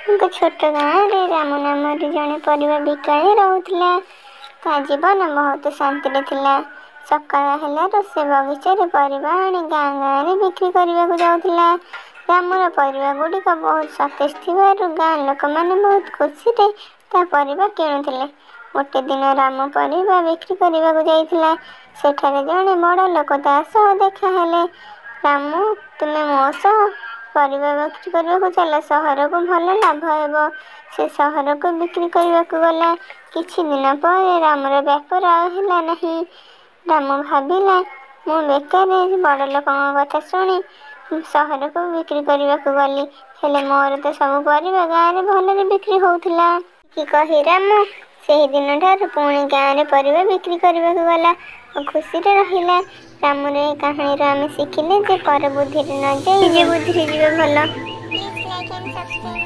ଏକ ଛୋଟ ଗାଁରେ ରାମୁ ନାମରେ ଜଣେ ପରିବା ବିକାଳି ରହୁଥିଲା। ତା ଜୀବନ ବହୁତ ଶାନ୍ତିରେ ଥିଲା। ସକାଳ ହେଲାରୁ ସେ ବଗିଚାରେ ପରିବା ଆଣି ଗାଁ ଗାଁରେ ବିକ୍ରି କରିବାକୁ ଯାଉଥିଲା। ରାମୁର ପରିବା ଗୁଡ଼ିକ ବହୁତ ସତେଜ ଥିବାରୁ ଗାଁ ଲୋକମାନେ ବହୁତ ଖୁସିରେ ତା ପରିବା କିଣୁଥିଲେ। ଗୋଟେ ଦିନ ରାମୁ ପରିବା ବିକ୍ରି କରିବାକୁ ଯାଇଥିଲା। ସେଠାରେ ଜଣେ ବଡ଼ ଲୋକ ତା ସହ ଦେଖାହେଲେ। ରାମୁ, ତୁମେ ମୋ ସହ ପରିବା ବିକ୍ରି କରିବାକୁ ଚାଲ, ସହରକୁ, ଭଲ ଲାଭ ହେବ। ସେ ସହରକୁ ବିକ୍ରି କରିବାକୁ ଗଲା। କିଛି ଦିନ ପରେ ରାମୁର ବେପାର ଆଉ ହେଲା ନାହିଁ। ରାମୁ ଭାବିଲା, ମୁଁ ବେକାରରେ ବଡ଼ ଲୋକଙ୍କ କଥା ଶୁଣି ସହରକୁ ବିକ୍ରି କରିବାକୁ ଗଲି, ହେଲେ ମୋର ତ ସବୁ ପରିବା ଗାଁରେ ଭଲରେ ବିକ୍ରି ହେଉଥିଲା। କି କହି ରାମୁ ସେହି ଦିନଠାରୁ ପୁଣି ଗାଁରେ ପରିବା ବିକ୍ରି କରିବାକୁ ଗଲା ଓ ଖୁସିରେ ରହିଲା। ରାମୁର ଏ କାହାଣୀରୁ ଆମେ ଶିଖିଲେ ଯେ ପର ବୁଦ୍ଧିରେ ନ ଯାଇ ନିଜ ବୁଦ୍ଧିରେ ଯିବା ଭଲ। Please like and subscribe.